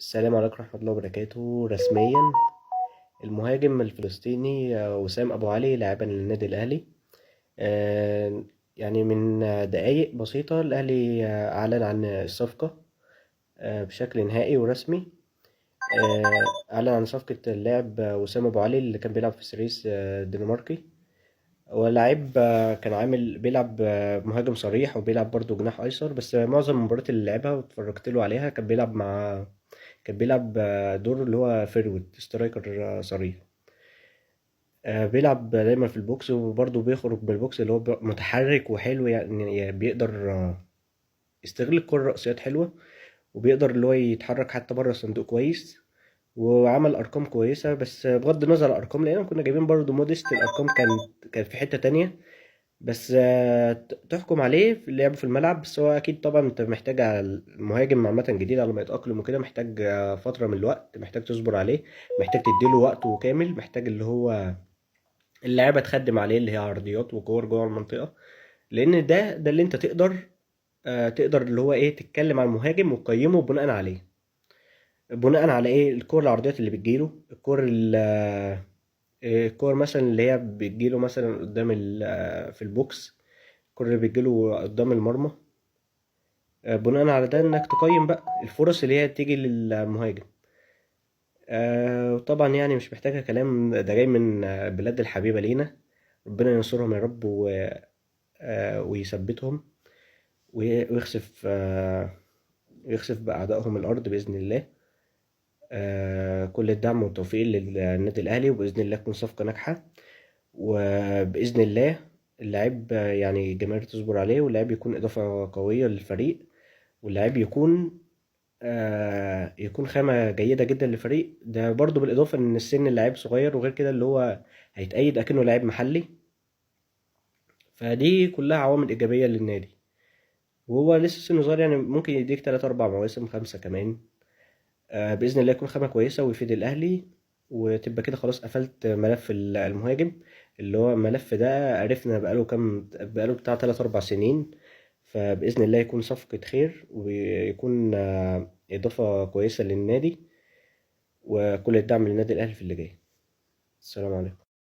السلام عليكم ورحمة الله وبركاته. رسميا المهاجم الفلسطيني وسام أبو علي لاعبا للنادي الأهلي. آه، يعني من دقايق بسيطة الأهلي أعلن عن الصفقة بشكل نهائي ورسمي. أعلن عن صفقة اللاعب وسام أبو علي اللي كان بيلعب في سيريس الدنماركي. هو لعيب كان عامل بيلعب مهاجم صريح وبيلعب برضه جناح أيسر، بس معظم المباريات اللي لعبها واتفرجت له عليها كان بيلعب دور اللي هو forward striker صريح. بيلعب دايما في ال box وبرضه بيخرج بال box اللي هو متحرك وحلو، يعني بيقدر يستغل الكرة، رأسيات حلوة، وبيقدر اللي هو يتحرك حتى بره الصندوق كويس، وعمل ارقام كويسه. بس بغض النظر عن الارقام، لان كنا جايبين برضه موديست، الارقام كانت في حتة تانية، بس تحكم عليه في لعبه في الملعب. بس هو اكيد طبعا انت محتاج على المهاجم عامة جديد على ما يتاقلم وكده، محتاج فترة من الوقت، محتاج تصبر عليه، محتاج تديله وقته كامل، محتاج اللي هو اللعيبة تخدم عليه اللي هي عرضيات وكور جوه المنطقه، لان ده اللي انت تقدر اللي هو ايه تتكلم على المهاجم وتقيمه بناء عليه، بناء على ايه؟ الكور العرضيات اللي بتجيله، الكور مثلا اللي هي بتجيله مثلا قدام في ال box، الكور اللي بتجيله قدام المرمى، بناء على ده انك تقيم بقى الفرص اللي هي تيجي للمهاجم. وطبعا يعني مش محتاجة كلام، ده جاي من بلاد الحبيبة لينا، ربنا ينصرهم يا رب ويثبتهم ويخسف ويخسف بأعدائهم الأرض بإذن الله. كل الدعم والتوفيق للنادي الأهلي، وبإذن الله تكون صفقة ناجحة، وبإذن الله اللاعب يعني الجماهير تصبر عليه، واللاعب يكون إضافة قوية للفريق، واللاعب يكون خامة جيدة جدا للفريق ده. برضو بالإضافة إن السن اللاعب صغير، وغير كده اللي هو هيتأيد أكنه لاعب محلي، فدي كلها عوامل إيجابية للنادي. وهو لسه سنة صغير، يعني ممكن يديك 3 4 مواسم، 5 كمان. بإذن الله يكون خامة كويسة ويفيد الأهلي، وتبقى كده خلاص قفلت ملف المهاجم، اللي هو الملف ده عرفنا بقاله كام، بقاله بتاع 3 4 سنين. فبإذن الله يكون صفقة خير، ويكون إضافة كويسة للنادي، وكل الدعم للنادي الأهلي في اللي جاي. السلام عليكم.